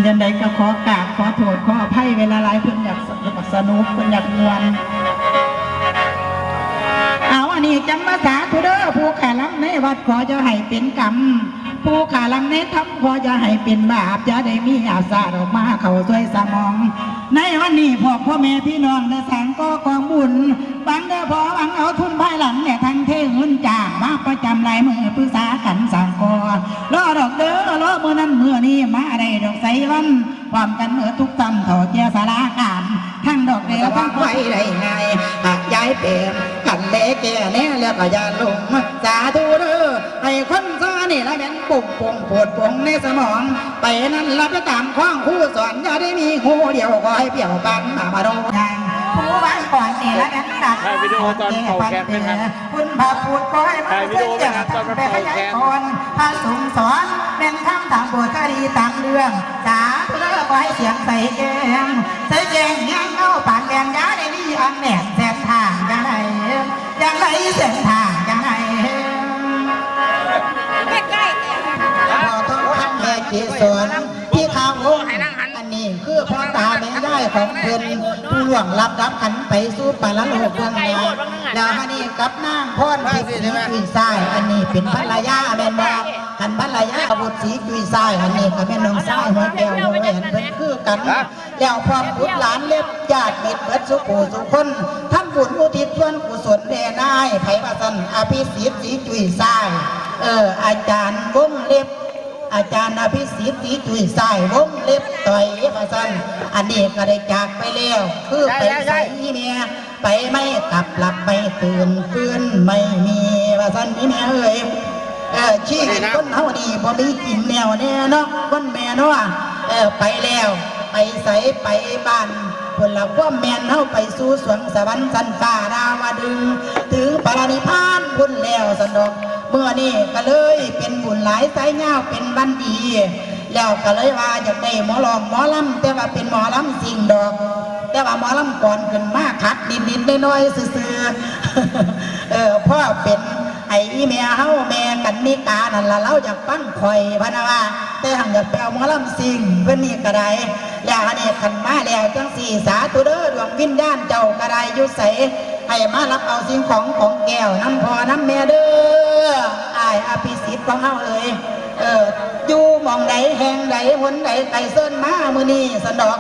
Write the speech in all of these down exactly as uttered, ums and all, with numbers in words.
จั่งใดก็ขอกราบขอโทษขออภัยเวลาหลาย เพิ่นอยากสนุกเพิ่นอยากม่วน เอาอันนี้จั่งมาสาธุเด้อ ผู้ขาลำในวัดขออย่าให้เป็นกรรม ผู้ขาลำในธรรมขออย่าให้เป็นบาป อย่าได้มีอาสาออกมาเข้าช่วยสมอง ในวันนี้พวกพ่อแม่พี่น้องได้สร้างก่อกองบุญ หวังเด้อพอหวังเอาทุนภายหลังเนี่ยทั้งเทเงินจ้างมาประจำลายมือปรึกษากันสร้างก่อ รอดอกเด้อ รอมื้อนั้นมื้อนี้มาได้ดอกไสวัน พร้อมกันเมื่อทุกท่านเฒ่าแก่สาราการ ทั้งดอกเดียวทั้งไว้ได้ง่าย หากย้ายแปลงกันแลแก่แน่แล้วก็อย่าลง สาธุเด้อ ให้คนซานี่ละแม่นปุ่งปงปวดปงในสมอง ไปนั่นละไปตามข้องครูสอน อย่าได้มีหูเดียวคอยเปี่ยวปันมามาโดน ผู้บ้านก่อนนี่ละแม่นตัด ถ่ายวิดีโอตอนเป่าแคนไหมครับ คุณพระพุทธก็ให้มา ถ่ายวิดีโอไหมครับ ตอนเป่าแคน พระสงฆ์สอนเป็นคำถามบวชคดีตามเรื่อง สาธุเด้อขอให้เสียงใสแจ้ง ใสแจ้งยังเข้าปานแดงยาได้ดีอันแดงแสนทางจังไดจังไดเส้นทางจังได ขอทองคำแม่เกสรที่ข้าวง อันนี้คือพ่อตาแม่ยายของเพิ่นผู้ล่วงลับดับขันไปสู่ปรโลกเบื้องหน้า แล้วอันนี้กับนางพรทิพย์ศรีจุยทราย อันนี้เป็นภรรยาแม่นบ่ คันภรรยาบุตรศรีจุยทราย อันนี้ก็แม่นน้องชายหัวแก้วหัวแหวนเพิ่นคือกัน แล้วพร้อมบุตรหลานเล็บญาติมิตรเบิดสุผู้สุคน ทำบุญอุทิศส่วนกุศลแด่นายไผว่าซั่น อภิสิทธิ์ศรีจุยทราย เออ อาจารย์วงเล็บ อาจารย์อภิสิทธิ์ศรีจุยทรายวงเล็บต่อยว่าซั่น อันนี้ก็ได้จากไปแล้ว คือไปใสอีแม่ ไปไม่กลับหลับไม่ตื่น คืนไม่มีว่าซั่นนี่แม่เอ้ย เออ ชีวิตคนเฮานี่บ่มีกินแนวแน่เนาะ คนแม่เนาะ เออ ไปแล้ว ไปใสไปบ้าน พุ้นละความแม่นเฮาไปสู่สวงสวรรค์ชั้นฟ้าดาวดึงส์ ถึงปรินิพพานพุ้นแล้วซั่นดอก มื้อนี้ก็เลยเป็นบุญหลายสายยาวเป็นวันดี แล้วก็เลยว่าอยากได้หมอร้องหมอลำ แต่ว่าเป็นหมอลำซิ่งดอก แต่ว่าหมอลำก่อนขึ้นมาขัดนิดๆน้อยๆซื่อๆ เออ พ่อเป็นไอ้อีแม่เฮาแม่กันนิกานั่นล่ะ ลาวอยากฟังข่อยพะนะว่า แต่หั้นอยากไปเอาหมอลำซิ่ง เพิ่นนี่ก็ได้ แล้วอันนี้คันมาแล้วจังซี่ สาธุเด้อ ดวงวิญญาณเจ้าก็ได้อยู่ไส ให้มารับเอาสิ่งของของแก้วนำพ่อนำแม่เด้อ อ้ายอภิสิทธิ์ของเฮาเอ้ย เออ อยู่หม่องใดแห่งใดหนใดไกลเซิ้นมามื้อนี้ซั่นดอก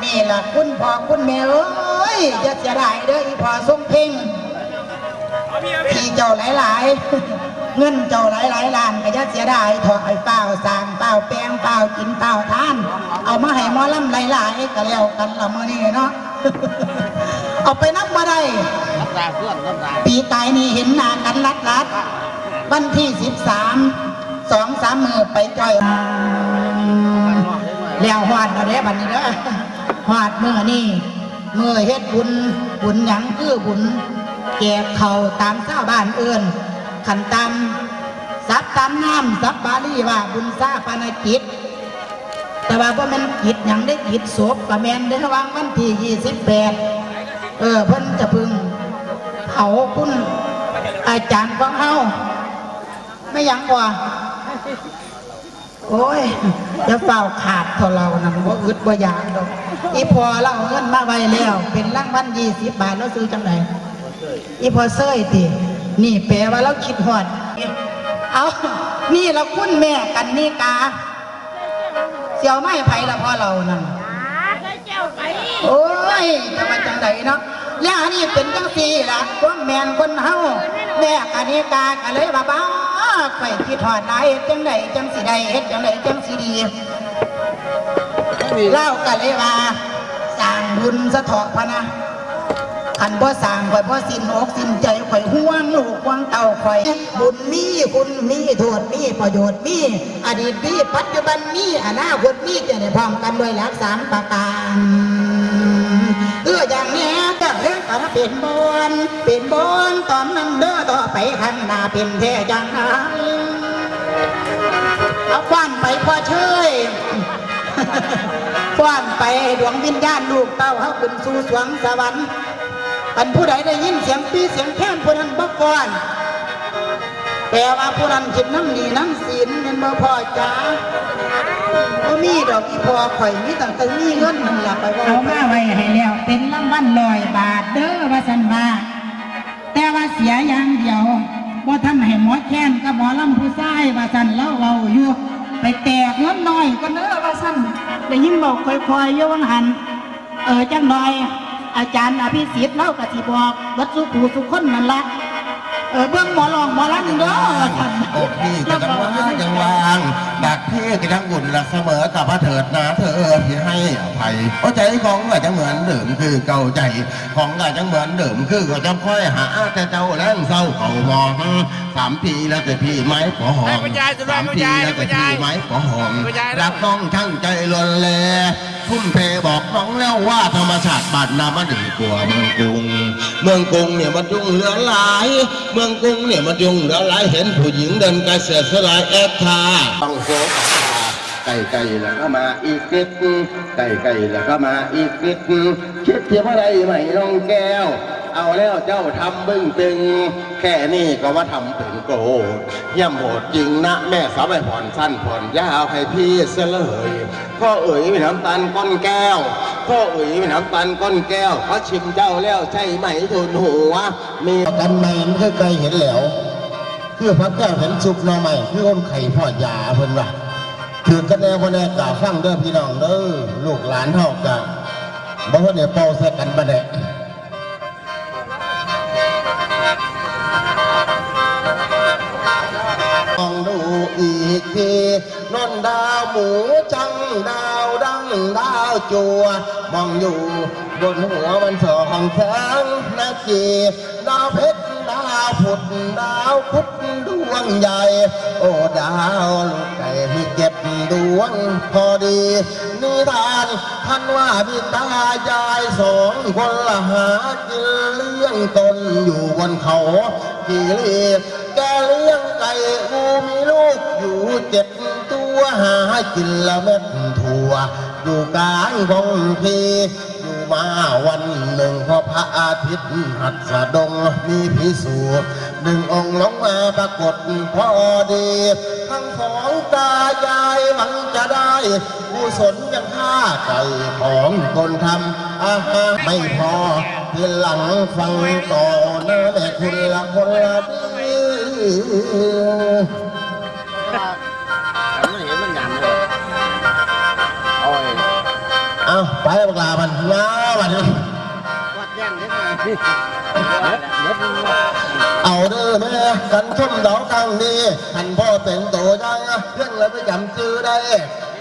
นี่ล่ะคุณพ่อคุณแม่เอ้ย อย่าเสียดายเด้อ อีพ่อทรงเพ็ง ที่เจ้าหลายๆ เงินเจ้าหลายๆล้านก็อย่าเสียดายเถาะ ให้ฟ้าวสร้างฟ้าวแปลงฟ้าวกินฟ้าวทาน เอามาให้หมอลำหลายๆก็แล้วกันละมื้อนี้เนาะ เอาไปนำบ่ได้ น้ำตาเพื่อนน้ำตา ปีกายนี่เห็นหน้ากันหลัดๆ วันที่สิบสาม สองสามมื้อไปจ่อย แล้วฮอดแล้วเด้บัดนี้เด้อ ฮอดมื้อนี้ มื้อเฮ็ดบุญ บุญหยังคือบุญแจกข้าวตามชาวบ้านเอิ้น คันตามศัพท์ตามนาม ศัพท์บาลีว่าบุญชาปนกิจ แต่ว่าบ่แม่นกิจหยังเด้ กิจศพก็แม่นเด้ ระหว่างวันที่ยี่สิบแปด เออ เพิ่นจะเพิ่งเผาคุณอาจารย์ของเฮา แม่หยังบ่ โอ้ย อย่าฟ้าวขาดเถาะ ลาวนั่น บ่อึดบ่อยากดอก อีพ่อลาวเอาเงินมาไว้แล้ว เป็นรางวัลยี่สิบบาท ลาวชื่อจั่งใด อีพ่อเซยติ นี่แปลว่าลาวคิดฮอด เอา นี่ละคุณแม่กันนิกา สิเอามาให้ไผละพ่อลาวนั่น โอ้ย จะว่าจั่งใดเนาะ แล้วอันนี้เป็นจั่งซี่ล่ะ ความแม่นคนเฮา แม่กนิกาก็เลยว่า บ้า ข่อยคิดฮอดหลาย เฮ็ดจั่งใดจั่งสิได้ เฮ็ดจั่งใดจั่งสิดี ลาวก็เลยว่า สร้างบุญซะเถาะพะนะ คันบ่สร้างข่อยบ่สิ้นอกสิ้นใจ ข่อยห่วงลูกห่วงเต้าข่อย บุญมีคุณมีโทษ มีประโยชน์ มีอดีตมีปัจจุบันมีอนาคต มีจะได้พร้อมกันด้วยหลักสามประการ คืออย่างนี้เรื่องของเป็นบอน เป็นบอนตอนนั้นเด้อ ต่อไปข้างหน้าเป็นแท้จังนั้น เอาฟ้อนไปพ่อเชย ฟ้อนไปดวงวิญญาณลูกเต้าเฮาขึ้นสู่สวงสวรรค์ อันผู้ใดได้ยินเสียงปีเสียงแคนผู้นั้นบ่ฟ้อน แปลว่าผู้นั้นคิดนำหนี้นำสิน แม่นบ่พ่อจ๋า บ่มีดอกอีพ่อข่อย มีตั้งแต่มีเงินนั่นล่ะ ไปเว้า เอามาไว้ให้แล้ว เป็นรางวัลร้อยบาทเด้อ ว่าซั่นว่า แต่ว่าเสียอย่างเดียว บ่ทันให้หมอแคนกับหมอลำผู้ชาย ว่าซั่น ลาวเว้าอยู่ ไปแตกเงินน้อยก่อนเด้อ ว่าซั่น ได้ยินเว้าค่อยๆอยู่ว่าหั่น เออ จักหน่อย อาจารย์อภิสิทธิ์ลาวก็สิบอกเบิดสู่ผู้สู่คนนั่นละ เออ เบิ่งหมอร้องหมอลำเด้อ ว่าซั่น อกพี่ก็จังว่าจังว่าง บักพี่ก็จังบุญละเสมอกับพระเถิดนาเธอพี่ให้อภัย หัวใจของก็จังเหมือนเดิมคือเก่าใจ ของก็จังเหมือนเดิมคือก็จังคอยหาแต่เจ้าแลงเศร้าเข้ามอง สามปีแล้วแต่พี่ไม้ปอง สามปีแล้วแต่พี่ไม้ปอง รักน้องทั้งใจล้วนแล ทุ่มเทบอกน้องแล้วว่าธรรมชาติบ้านนามันดีกว่าเมืองกรุง เมืองกรุงเนี่ยมันยุ่งเหลือหลาย เมืองกรุงเนี่ยมันยุ่งเหลือหลาย เห็นผู้หญิงเดินกระเสียดสลายแอดท่าต้องโสภาใกล้ๆแล้วก็มาอีกนิด ใกล้ๆแล้วก็มาอีกนิด คิดที่ว่าได้ไหมน้องแก้ว เอาแล้วเจ้าทำบึ้งตึง แค่นี้ก็ว่าทำเป็นโกรธ เยี่ยมโหดจริงนะแม่สาวใบผ่อนสั้นผ่อนยาวให้พี่เสียเลย พ่อเอ๋ยน้ำตาลก้อนแก้ว พ่อเอ๋ยน้ำตาลก้อนแก้ว เขาชิมเจ้าแล้วใช่ไหมทูลหัว มีกันใหม่มันคือไกลเห็นแล้ว คือพระแก้วเห็นซุปหน่อไม้ คือคนไข้พ่อยาเพิ่นว่า ถือกันแน่บ่แน่กะฟังเด้อพี่น้องเด้อ ลูกหลานเฮากะบ่ทันได้เป่าใส่กันบ่ได้ มองดูอีกที นนดาวหมูจังดาวดังดาวจัว มองอยู่บนหัวมันส่องแสงนาจี ดาวเพชรดาวผุดดาวพุธดวงใหญ่ โอ้ดาวลูกไก่มีเจ็ดดวงพอดี นิทานท่านว่ามีตายายสองคนละหากินเลี้ยงตนอยู่บนเขา กิลีแกเลี้ยงไก่อูมีลูกอยู่เจ็ดตัวหากินละเม็ดถั่วอยู่กลางของพีอยู่มาวันหนึ่งพอพระอาทิตย์หัสดงมีผีสูตรหนึ่งองค์ลงมาปรากฏพอดี ทั้งสองตายายหวังจะได้ กุศลยังฆ่าไก่ของคนทำอาหารไม่พอ ทีหลังฟังต่อนะแม่คุณละคนละดี มันเห็นมันหยามเลย โอ้ย เอาไปบักหล่ามันมาบัดนี้ วัดย่างเด้อ เอาเด้อแม่กันชมดอกครั้งนี้หันพ่อเป็นตัวอย่างเพื่อนเลยไปจำชื่อได้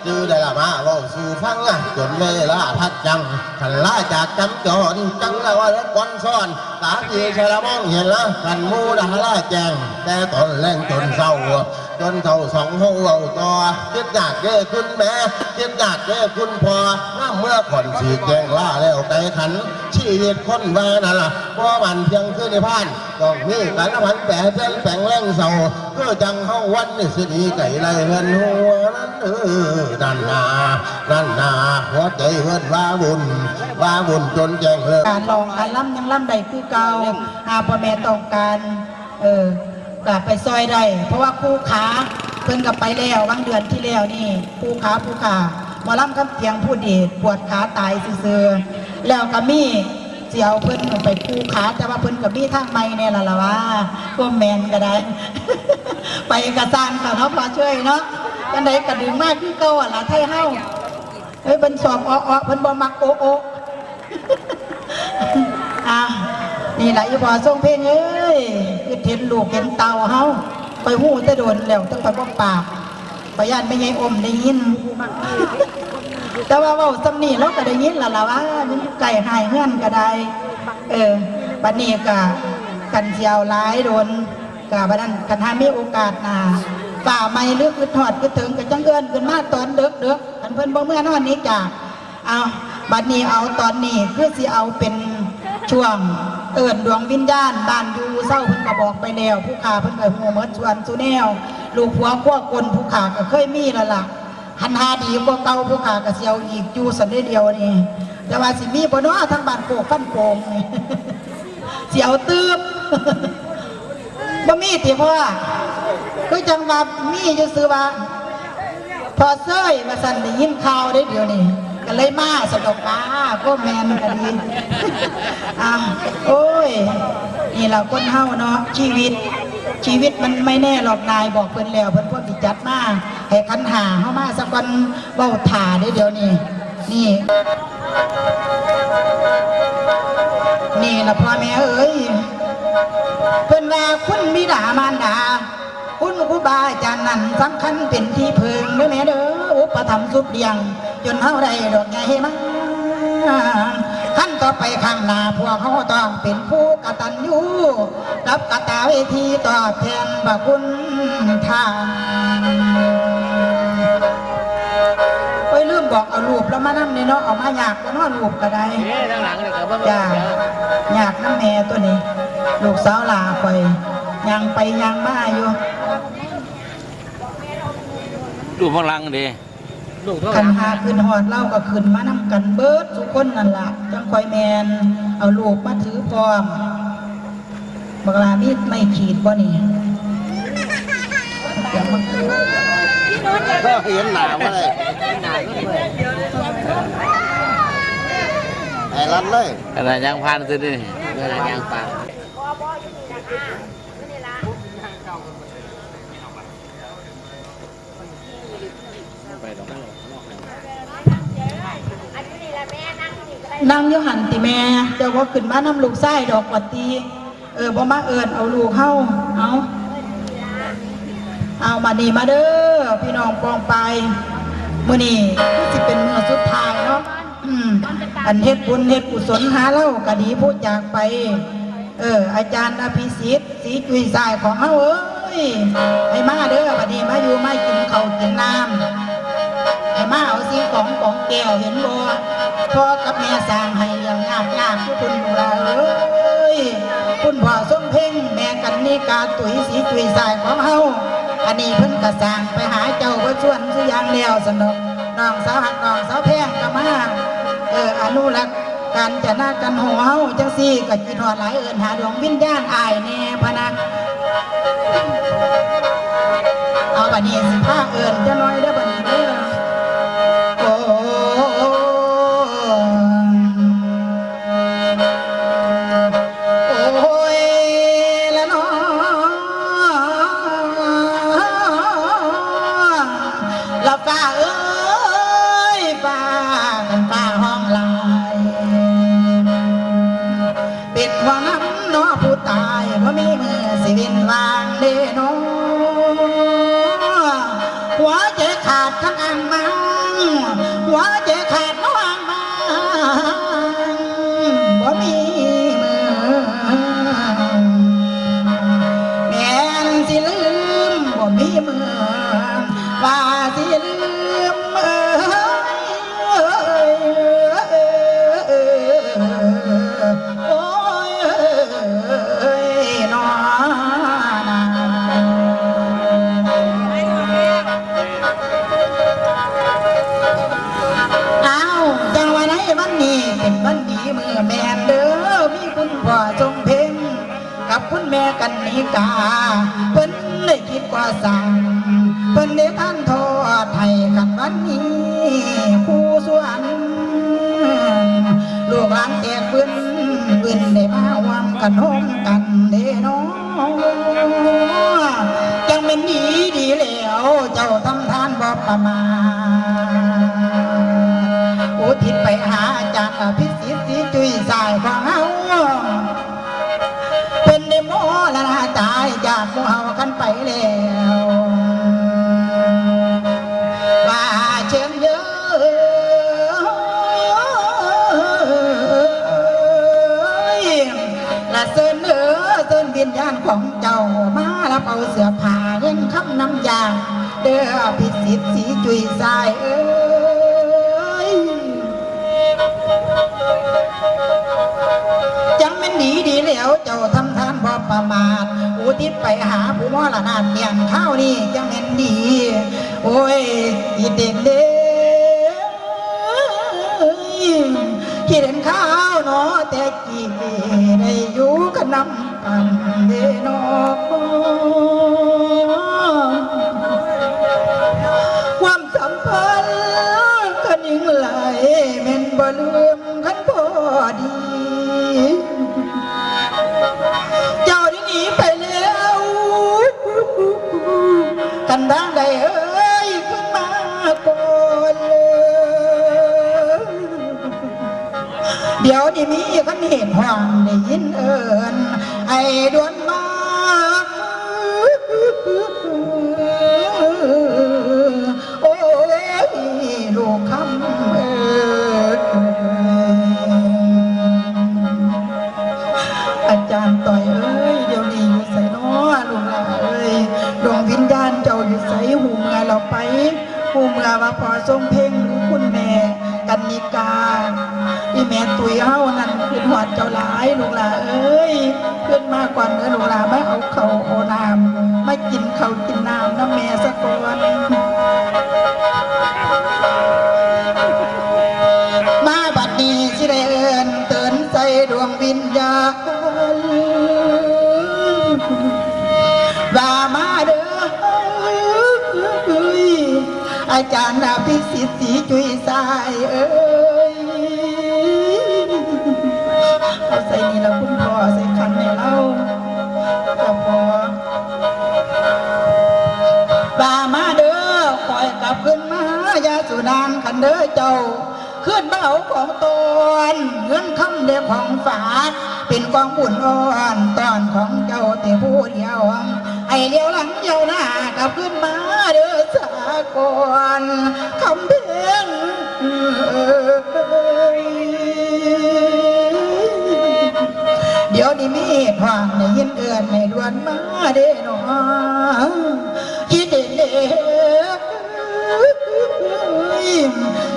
จื้อได้ละมาเว้าสู่ฟังอะจนเวลาพัดจังขันลาจากจำจรจังละว่าเลิกก่อนซ้อนตาที่ชะละมองเห็นละขันหมู่ดาราแจ้งแต่ตอนแลงจนเศร้า จนเฒ่าสองเฮาเว้าต่อคิดยากเด้อคุณแม่คิดยากเด้อคุณพ่อน้ำเมื่อก่อนสิแจ้งลาแล้วไกลขัน ชีวิตคนว่านั่นล่ะบ่มันเพียงคือนิพพาน ต้องมีการละผันแปรเปลี่ยนแปลงแรงเศร้าคือจังเฮาวันนี้สิหนีไกลไรเฮือนหัวนั้นเออนั่นนานั่นนาหัวใจเฮือนว่าบุญว่าบุญจนแจ้งเลย การร้องการลำยังลำได้คือเก่าหากพ่อแม่ต้องการ เออ ก็ไปซอยได้ เพราะว่าครูขาเพิ่นก็ไปแล้ว บางเดือนที่แล้วนี่ ครูขาผู้ขาหมอลำคำเสียงผู้ดีดปวดขาตายซื่อๆ แล้วก็มีสิเอาเพิ่นไปครูขา แต่ว่าเพิ่นก็มีทางใหม่แน่ล่ะล่ะว่า บ่แม่นก็ได้ ไปกะสร้างเขาเนาะ พอช่วยเนาะ จั่งใดก็ดึงมาคือเก่าหั่นล่ะ ไทเฮา เอ้ย เพิ่นสอบอ้อๆ เพิ่นบ่มักโอ๊ะๆ อ่ะ นี่ล่ะอีพ่อทรงเพลงเอ้ย คือเห็นลูกเห็นเต้าเฮา ไปฮู้แต่โดนแล้ว แต่ไปบ่ปาก ไปย่านแม่ใหญ่อมได้ยิน แต่ว่าเว้าส่ำนี้เราก็ได้ยินแล้วล่ะว่า มันอยู่ใกล้ฮ้ายเฮือนก็ได้ เออ บัดนี้ก็ คันสิเอาหลายโดน ก็บัดนั้น คันหามีโอกาสหน้า ฟ้าใหม่หรือคิดฮอดคิดถึงก็จั่งเอิ้นขึ้นมาตอนเดิกๆ คันเพิ่นบ่เมือนอนหนีจาก เอา บัดนี้เอาตอนนี้คือสิเอาเป็นช่วงเอิ้นดวงวิญญาณ บ้านอยู่เซาเพิ่นก็บอกไปแล้ว ผู้ข้าเพิ่นก็ฮู้หมดส่วนสู่แนว ลูกผัวครัวคนผู้ข้าก็เคยมีแล้วล่ะ หันหาดีกว่าเก่าผู้ข้าก็สิเอาอีกอยู่ซั่นเด้เดียวนี่ แต่ว่าสิมีบ่น้อทางบ้านโคกฟันโป่งนี่ สิเอาตื่บ บ่มีติพ่อ คือจังว่ามีอยู่ซื่อว่า พอเซยมาสั่นได้ยินข่าวได้เดี๋ยวนี้ก็เลยมาสะดอกว่าก็แมนก็ดี อ่ะ โอ้ย นี่แหละคนเฮาเนาะ ชีวิต ชีวิตมันไม่แน่หรอกนายบอกเพิ่นแล้วเพิ่นพวกที่จัดมาให้ขันหาเฮามาสักวันเว้าถ่าได้เดี๋ยวนี้ นี่ นี่ละพ่อแม่เอ้ย เพิ่นว่าคุณบิดามารดา คุณครูบาอาจารย์นั้นสำคัญเป็นที่เพิ่งเด้อแม่เด้อ อุปถัมภ์สุบเลี้ยง จนเฮาได้ดอกใหญ่มา ขั้นต่อไปข้างหน้าพวกเฮาต้องเป็นผู้กตัญญูกับกตเวทีตอบแทนพระคุณท่าน โอ้ย ลืมบอกเอารูปแล้วมานำนี่เนาะ เอามายากกว่าเนาะรูปก็ได้ นี่ทางหลังนี่ก็เบิ่ง จ้า ยากนำแม่ตัวนี้ ลูกสาวหลาข่อย ย่างไปย่างมาอยู่ รูปข้างหลังเด้ ลูกเท่า คันหาขึ้นฮอดลาวก็ขึ้นมานำกันเบิดทุกคนนั่นล่ะ จั่งค่อยแม่น เอารูปมาถือพร้อม บักหล่ามีไม้ขีดบ่นี่ เดี๋ยวมัน ก็เห็นหน้าบ่ได้ ไอ้รัดเลย ขนาดยางพานซื้อนี่ ขนาดยางพาน นั่งอยู่หั่นติแม่ เจ้าบ่ขึ้นมานำลูกชายดอกว่าติ เออ บ่มาเอิ้นเอาลูกเฮา เอา เอามานี่มาเด้อ พี่น้องปองปาย มื้อนี้คือสิเป็นมื้อสุดท้ายเนาะ อืม อันเฮ็ดบุญเฮ็ดกุศลหาลาวก็ดีผู้จากไป เออ อาจารย์อภิสิทธิ์ สีจุ้ยสายของเฮาเอ้ย ให้มาเด้อ บัดนี้มาอยู่มากินข้าวกินน้ำ ให้มาเอาสิ่งของของแก้วเห็นบ่ พ่อกับแม่สร้างให้เรื่องยากยากทุกคนลูกหลานเอ้ย คุณพ่อทรงเพ็ง แม่กันนิกา ตุ้ยสีจุ้ยสายของเฮา อันนี้เพิ่นก็สร้างไปหาเจ้าเพิ่นชวนสุอย่างแล้วสนอก น้องสาวหักน้องสาวแพงก็มา เออ อนุรักษ์การจนากันโหเฮาจังซี่ก็คิดฮอดหลายเอิ้นหาดวงวิญญาณอ้ายแน่พะนะ เอาบัดนี้สิพาเอิ้นจักหน่อยเด้อบัดนี้เด้อ โอ้ โอ้ยละนอ ละฟ้าเอ้ย ฟ้า คันฟ้าฮ้องหลาย เป็นห่วงนำเนาะผู้ตาย บ่มีมื้อสิเว้นว่างเด้เนาะ หัวใจขาดคันอ้างมัง หัวใจขาดเนาะอ้างมัง บ่มีมื้อ แม่นสิลืม บ่มีมื้อ ว่าสิลืม เอ้ย โอ้ย เอ้ย นอนา อ้าว จังว่าในวันนี้เป็นวันดีมื้อแม่นเด้อ มีคุณพ่อทรงเพ็งกับคุณแม่กันนิกา เพิ่นได้คิดก่อสร้าง เพิ่นได้ทานทอดให้กันวันนี้ คู่ส่วน ลูกหลานแตกบึนบึนได้มาร่วมกันโฮมกันเด้เนาะ จังแม่นดีดีแล้ว เจ้าทำทานบ่ประมาท อุทิศไปหาอาจารย์อภิสิทธิ์สีจุ้ยสายของเฮา เพิ่นได้มรณะตายจากหมู่เฮากันไปแล้ว ว่าเชิญเด้อ ละเชิญเด้อ เชิญวิญญาณของเจ้ามารับเอาเสื้อผ้าเงินคำนำยางเด้อ อภิสิทธิ์สีจุ้ยสายเอ้ย จังแม่นดีดีแล้ว เจ้าทำทานบ่ประมาท อุทิศไปหาผู้มรณะเตียงข้าวนี้ จังแม่นดี โอ้ย อีเต็นเด้ คิดเห็นข้าวเนาะ แต่กี้ได้อยู่กันนำกันเด้เนาะ ความสำ ลืมคันพอดี เจ้าได้หนีไปแล้ว กันทางใดเอ้ย ขึ้นมาก่อนเลย เดี๋ยวนี้มีคันเหตุห้องได้ยินเอิ้น ไอ้ดวนมา โอ้ย ลูกคำเอ้ย อาจารย์ต่อยเอ้ย เดี๋ยวนี้อยู่ไสน้อลูกหลานเอ้ย ดวงวิญญาณเจ้าอยู่ไส ฮู้เมือแล้วไป ฮู้เมือว่าพ่อทรงเพ็งหรือคุณแม่กันนิกา อีแม่ตุ้ยเฮานั่นคิดฮอดเจ้าหลายลูกหลานเอ้ย ขึ้นมาก่อนเด้อลูกหลาน มาเอาข้าวเอาน้ำ มากินข้าวกินน้ำนำแม่ซะก่อน มาบัดนี้สิได้เอิ้นเตือนใส่ดวงวิญญาณ ว่ามาเด้อ อาจารย์อภิสิทธิ์ศรีจุยสายเอ้ย เอาใส่นี่ละคุณพ่อ ใส่ขันให้เรา ก็พอ ว่ามาเด้อ คอยกลับขึ้นมา อย่าสู่นานคันเด้อเจ้า ขึ้นมาเอาของตน เงินคำและของฝาก เป็นกองบุญอ่อนตอนของเจ้าแต่ผู้เดียว ให้เลี้ยวหลังเลี้ยวหน้ากลับขึ้นมาเด้อสากลคำเพ็ง เดี๋ยวนี้มีเหตุห้องได้ยินเอิ้นให้ด่วนมาเด้น้อง คิดเห็นเด้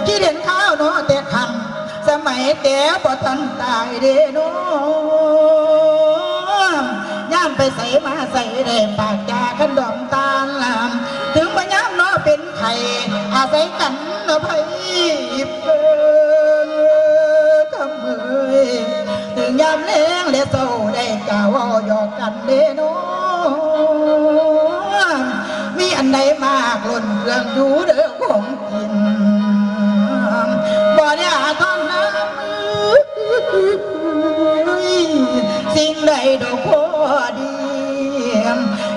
คิดเห็นข้าวเนาะแต่คำ สมัยแต่บ่ทันตายเด้น้อง ย่ามไปใสมาใสได้ปากจากันดอมตาน ถึงบ่ยามเนาะเป็นไข้ อาศัยกันเนาะไผเพิ่นคำเอ้ย ถึงยามแลงและเศร้าได้กล่าวเว้าหยอกกันเด้น้อง มีอันใดมากล้นเครื่องอยู่เด้อของกิน บ่ได้อาทรน้ำ สิ่งใดดอกพอดี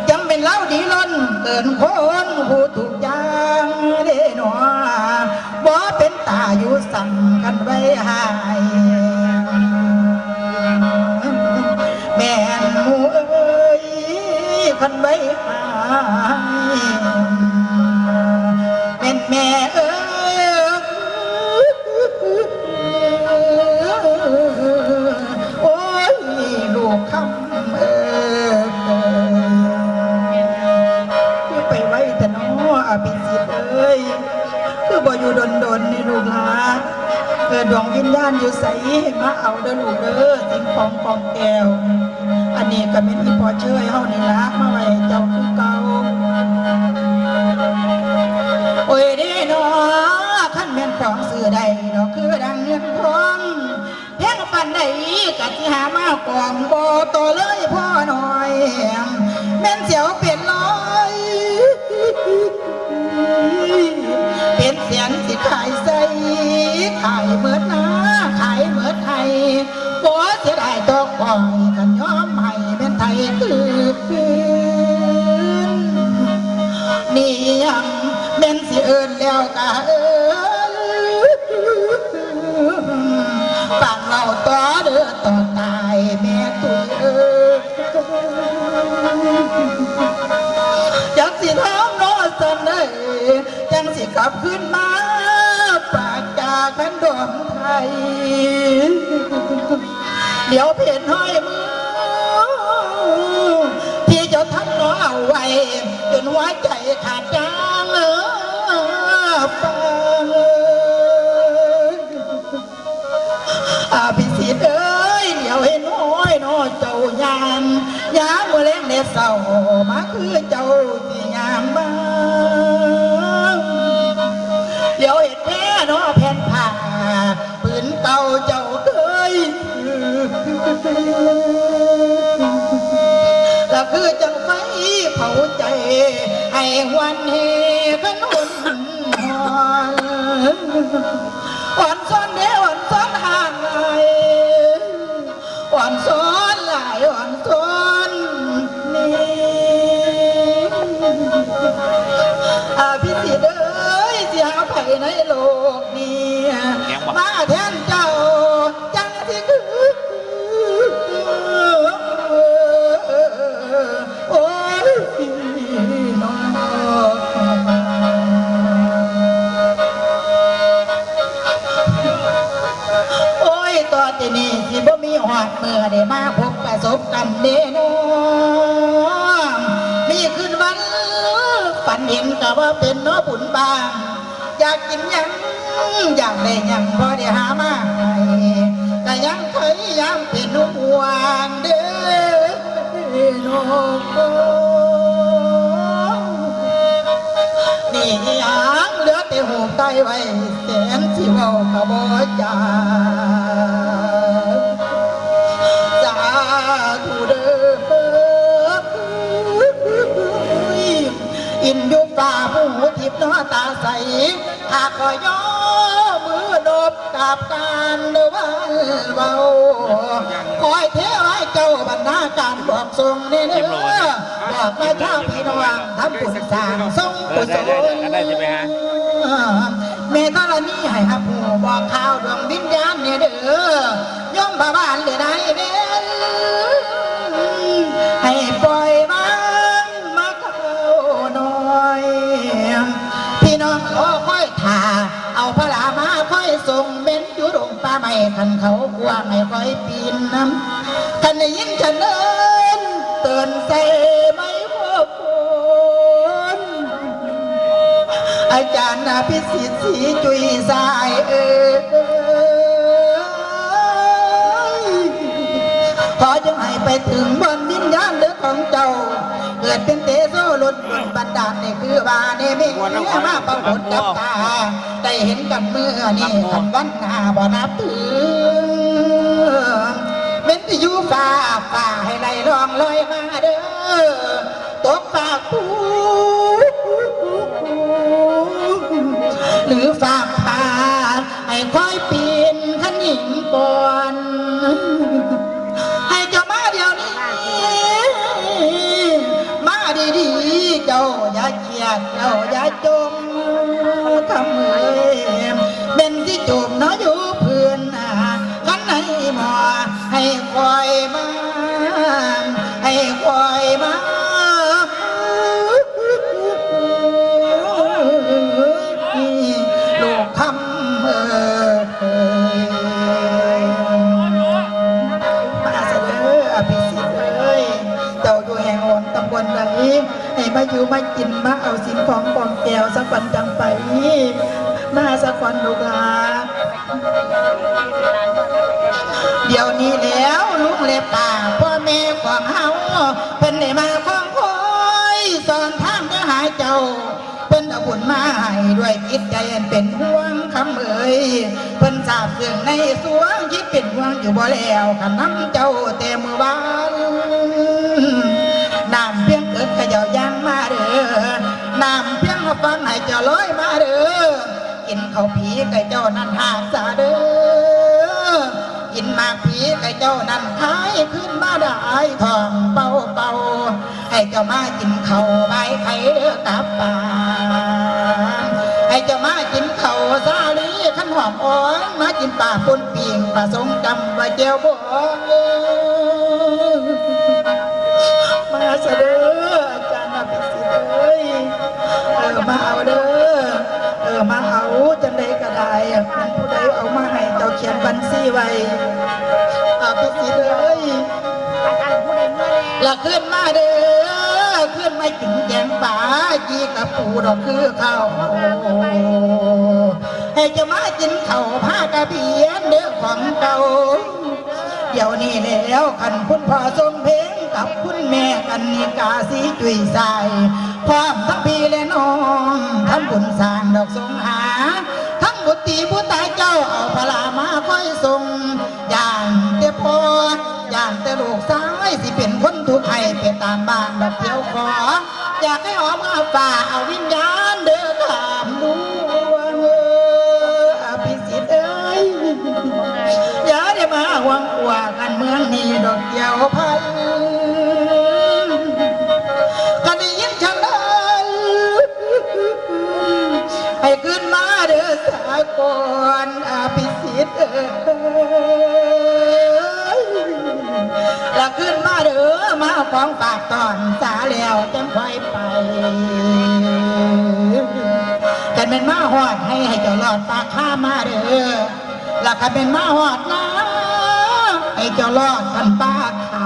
จำเป็นเล่าดีล้นเกินคนผู้ทุกอย่างเด้หนอ บ่เป็นตาอยู่สั่งกันไว้หาย แม่นหมู่เอ้ย คันไว้หาย แม่นแม่เอ้ย โอ้ย ลูกคำเอ้ย คือไปไวแต่น้ออภิสิทธิ์เอ้ย คือบ่อยู่ดนๆ นี่ลูกหลา เออ ดวงวิญญาณอยู่ไส ให้มาเอาเด้อลูกเด้อ สิ่งของกองแก้ว อันนี้ก็แม่นอีพ่อเชยเฮานี่ละ มาไว้เจ้าคือเก่า โอ้ยเด้น้อ คันแม่นของซื้อได้ดอกคือดังเงินทอง แพงปานใดกะสิหามากองบ่ต่อเลยพ่อน้อย แม่นเสียวเป็นร้อย เป็นแสนสิขายใส่ ขายเมิดนา ขายเมิดไร่ บ่เสียดายดอกอ้อย คันยอมให้แม่นไทยคืน นี่ยังแม่นสิเอิ้นแล้วกะเอิ้น ปากเล่าต่อเด้อต่อตายแม่ตุ้ยเอ้ย จักสิทำนอสันใด จังสิกลับคืนมา ปากจาคันดอมไทย เดี๋ยวเพียนห้อยมือ ที่เจ้าทำนอเอาไว้ จนหัวใจขาดจางเออปางเออ อาภิสิทธิ์เอ้ย เดี๋ยวเห็นห้อยนอเจ้ายาม ยามเมื่อแลงแดดเศร้า มาคือเจ้าที่ยามมา เดี๋ยวเห็นแพ้นอแผ่นผ้า ปืนเก่าเจ้าเคย ละคือจังไฟเผาใจ ให้หวันเฮขนุนหอน อ่อนซ้อนเด้อ่อน ในโลกนี้ ยังบ่ มาแทนเจ้า จังสิคือ โอ้ย น้อง โอ้ย ต่อแต่นี้สิบ่มีฮอดมื้อได้มาพบประสบกันเด้น้อง มีคืนวันฝันเห็นก็ว่าเป็นเนาะบุญบาง อยากกินหยัง อยากได้หยังบ่ได้หามาให้ ก็ยังเคยยามเป็นห่วงเด้อน้อง นี่ยังเหลือแต่หูบไตไว้ แสนสิเว้าก็บ่จา สาธุเด้อ อินอยู่ฟ้าผู้ทิพย์เนาะตาใส หากขอยอมือนบกับการเดินเว้า คอยเทวาเจ้าบรรณาการบอกทรงเด้อ บอกมาชาวพี่น้องทำบุญสร้างทรงกุศล ได้ได้ได้ได้ได้สิไปหา แม่ธรณีให้ฮับผู้บอกข่าวดวงวิญญาณเนี่ยเด้อ โยมพระบาลเด้อได้เด้อ ให้ปล่อยมันมาเข้าหน่อย พี่น้องรอคอยถ่า เอาพระรามาคอยส่งเบนอยู่ดงป่าไม้ คันเขากว้างให้คอยปีนนำ คันได้ยินฉันเอิ้นเตือนใส่ไม้พวกคน อาจารย์อภิสิทธิ์ศรีจุยสายเอ้ย ขอจงให้ไปถึงบนวิญญาณเลือดของเจ้า เกิดเป็นเตโสหลุดบนบันดาลนี่คือว่านี่มีเมียมาปรากฏกับตา ได้เห็นกันเมื่อนี้คำวันหน้าบ่นับถือ เป็นที่อยู่ฟ้าฟ้าให้ไหลล่องลอยมาเด้อ ตกฟากภูหรือฟากฟ้า ให้คอยปีนขันหินก่อน ให้เจ้ามาเดี๋ยวนี้ มาดีๆ เจ้าอย่าเครียด เจ้าอย่าจม คำเอ้ย เป็นที่จูบเนาะอยู่พื้น คันให้หมอให้คอยมา ให้คอยมา ลูกคำเอ่ย มาเสนออภิสิทธิ์เอ้ย เจ้าอยู่แห่งหนตำบลใด ให้มาอยู่มากินมาเอาสิ่งของกองแก้วสักวันจังไป มาสักวันลูกหลาน เดี๋ยวนี้แล้วลุงและป้าพ่อแม่ของเฮา เพิ่นได้มาของคอยสอนทางเด้อหาเจ้า เพิ่นเอาบุญมาให้ด้วยจิตใจอันเป็นห่วงคำเอ่ย เพิ่นทราบเรื่องในสวงที่เป็นห่วงอยู่บ่แล้ว ขันน้ำเจ้าแต่มื้อวาน น้ำเพียงเกิดขะเจ้าย่างมาเด้อ น้ำเพียงมาฟังให้เจ้าลอยมาเด้อ กินข้าวผีไก่เจ้านั่นหากสาเด้อ กินหมากผีไก่เจ้านั่นขายขึ้นมาได้ทองเป่าเป่า ให้เจ้ามากินข้าวใบไข่เด้อกลับป่า ให้เจ้ามากินข้าวสาลีขันหอมอ่อน มากินปลาป่นปิ้งปลาสงจำว่าแจ่วบอง มาเสนออาจารย์อภิสิทธิ์เอ้ย เออ มาเอาเด้อ เออ มาเอา จังใดก็ได้ มันผู้ใดเอามาให้เจ้าเขียนบัญชีไว้ อภิสิทธิ์เอ้ย ละขึ้นมาเด้อ ขึ้นมากินแกงปลาจีกับปูดอกคือข้าว ให้เจ้ามากินข้าวผ้ากระเบียนเด้อของเก่า เดี๋ยวนี้แล้วคันคุณพ่อสมเพ็งกับคุณแม่กันนิกาสีจุยสาย พร้อมทั้งพี่และน้องทำบุญสร้างดอกสงหา ทั้งบุตรีบุตราเจ้าเอาพระมาคอยส่ง ย่านแต่พ่อ ย่านแต่ลูกชายสิเป็นคนทุกข์ให้ไปตามบ้านดอกเดียวขอ อยากให้หอมเอาฝ่าเอาวิญญาณเด้อตามดวงเอออภิสิทธิ์เอ้ย อย่าได้มาหวงกว่ากันเมืองนี้ดอกเดียวพัน กันได้ยินฉันนั้น ให้ขึ้นมาเด้อ อนอภิสิทธิ์เอ้ย ละขึ้นมาเด้อ มาเอาของฝากตอนสาแล้วจังค่อยไป คันแม่นมาฮอดให้ ให้เจ้าลอดปากคามาเด้อ ละคันแม่นมาฮอดนา ให้เจ้าลอดคันปากเขา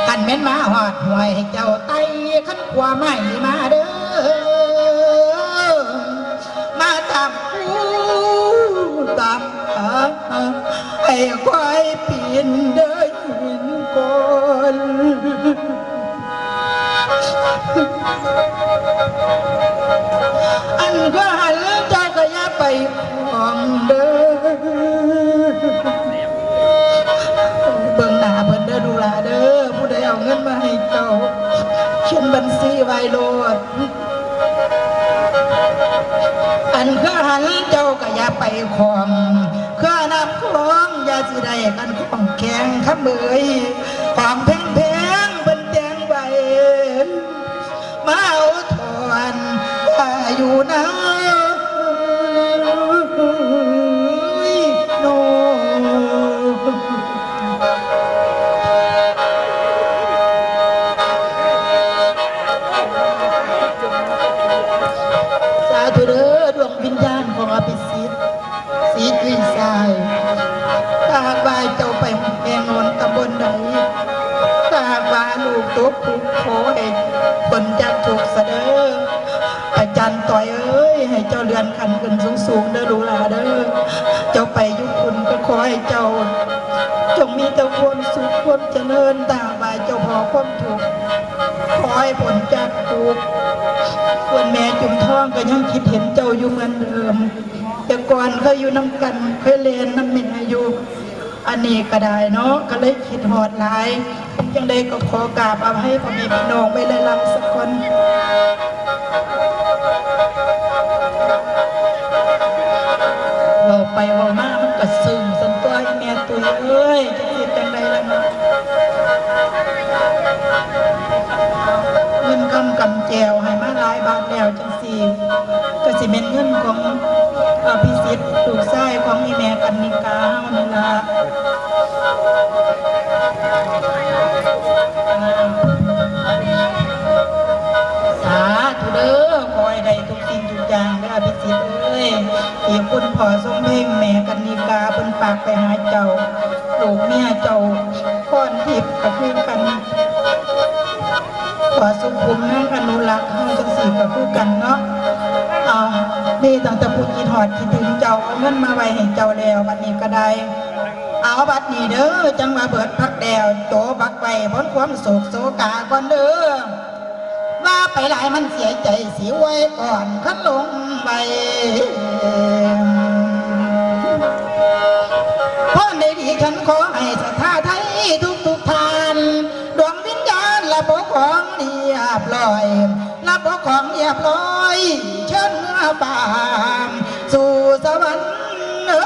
คันแม่นมาฮอดห้วย ให้เจ้าไต่คันขวาไม้มาเด้อ มาตามผู้ตามทาง ให้ควายปีนเดินหินก่อน อันก็หันเจ้าก็อย่าไปของเด้อ เบิ่งหน้าเพิ่นเด้อลูกหลานเด้อ ผู้ใดเอาเงินมาให้เจ้า เขียนบัญชีไว้โลด อันเครือหันเจ้าก็อย่าไปของ เครือน้ำของอย่าสิได้กันของแข็งคำเอ่ย ของแพงๆเพิ่นแต่งไว้ มาเอาถอนว่าอยู่นะโน สาธุเด้อ ดวงวิญญาณของอภิสิทธิ์ ศรีจุยสาย ถ้าหากว่าเจ้าไปแห่งโนนตำบลใด ถ้าหากว่าลูกตกทุกข์ขอให้พ้นจากทุกข์ซะเด้อ อาจารย์ต่อยเอ้ย ให้เจ้าเลื่อนขั้นขึ้นสูงๆเด้อลูกหลานเด้อ เจ้าไปอยู่พุ้นก็ขอให้เจ้า จงมีแต่ความสุขความเจริญ ถ้าหากว่าเจ้าพ้อความทุกข์ ขอให้พ้นจากทุกข์ ส่วนแม่จุ่มทองก็ยังคิดเห็นเจ้าอยู่เหมือนเดิม แต่ก่อนเคยอยู่นำกัน เคยเล่นนำแม่อยู่ อันนี้ก็ได้เนาะ ก็เลยคิดฮอดหลาย จังใดก็ขอกราบอภัยพ่อแม่พี่น้องไว้หลายๆสักคน เว้าไปเว้ามามันก็ซึ้งซั่นตั๊ว อีแม่ตุ้ยเอ้ย จักสิเฮ็ดจังใดล่ะเนาะ เงินคำกำแจวให้มาหลายบาทแล้วจังซี้ ก็สิแม่นเงินของอภิสิทธิ์ลูกชายของอีแม่กันนิกาเฮานี่ล่ะ สาธุเด้อ ขอให้ได้ทุกสิ่งทุกอย่างเด้ออภิสิทธิ์เอ้ย ที่คุณพ่อทรงเพ็งแม่กันนิกาเพิ่นฝากไปหาเจ้า ลูกเมียเจ้าพรทิพย์ก็คือกัน พ่อสุขุมนางอนุรักษ์เฮาจังซี้ก็คือกันเนาะ เอา มีตั้งแต่ผู้คิดฮอดคิดถึงเจ้า เอาเงินมาไว้ให้เจ้าแล้ว บัดนี้ก็ได้ เอาบัดนี้เด้อ จังว่าเบิดผักแล้ว โตบักไว้พ้นความโศกโศกาก่อนเด้อ ว่าไปหลายมันเสียใจสิอวยก่อนคันลงไป พรได้ดีฉันขอให้ศรัทธาไทยทุกทุกๆท่าน ดวงวิญญาณละปกของเรียบร้อย ละปกของเรียบร้อย เชิญเมือบ้านสู่สวรรค์เอ้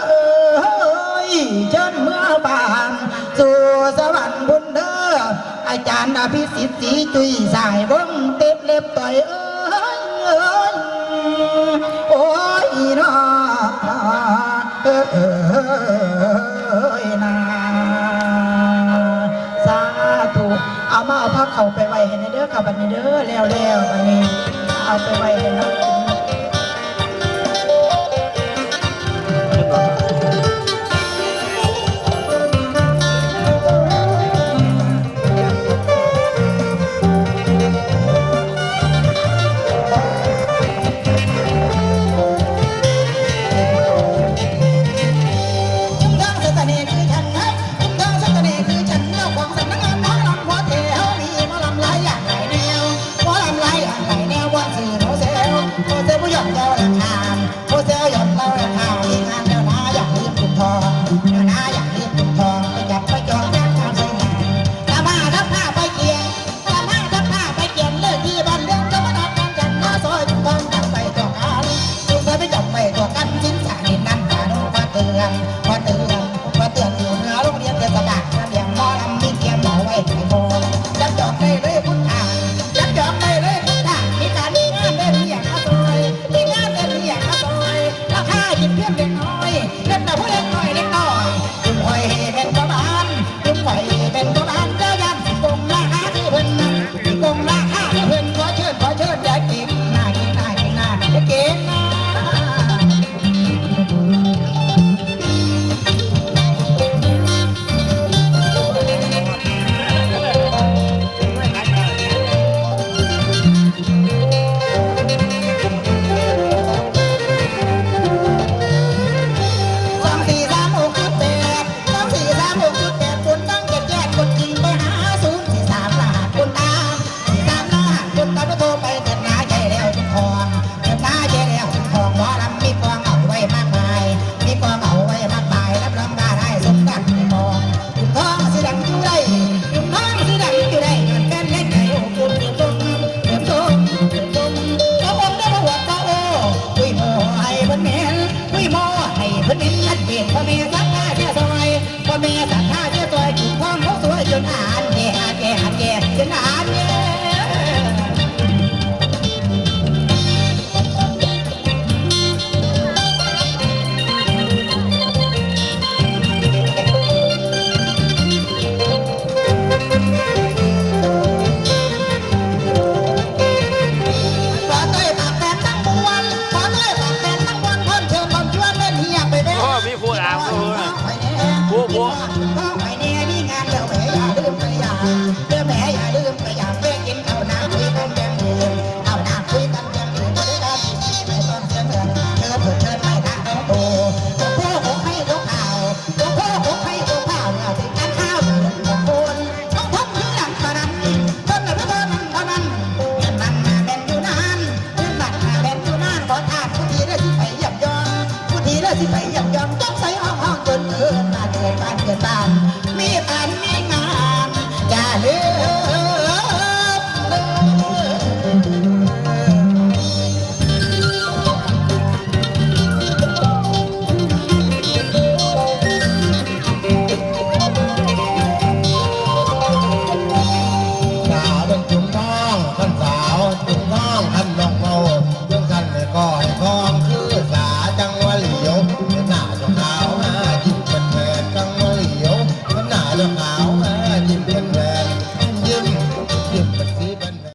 ย เชิญเมือบ้านสู่สวรรค์บุญเด้อ อาจารย์อภิสิทธิ์ศรีจุยสายวงเต็บเล็บต่อยเอ้ย โอ้ยเนาะ เอ้ยนา สาธุ เอามาเอาพระเขาไปไว้ให้แน่เด้อค่ะ บัดนี้เด้อ แล้วแล้วบัดนี้ เอาไปไว้ให้เนาะ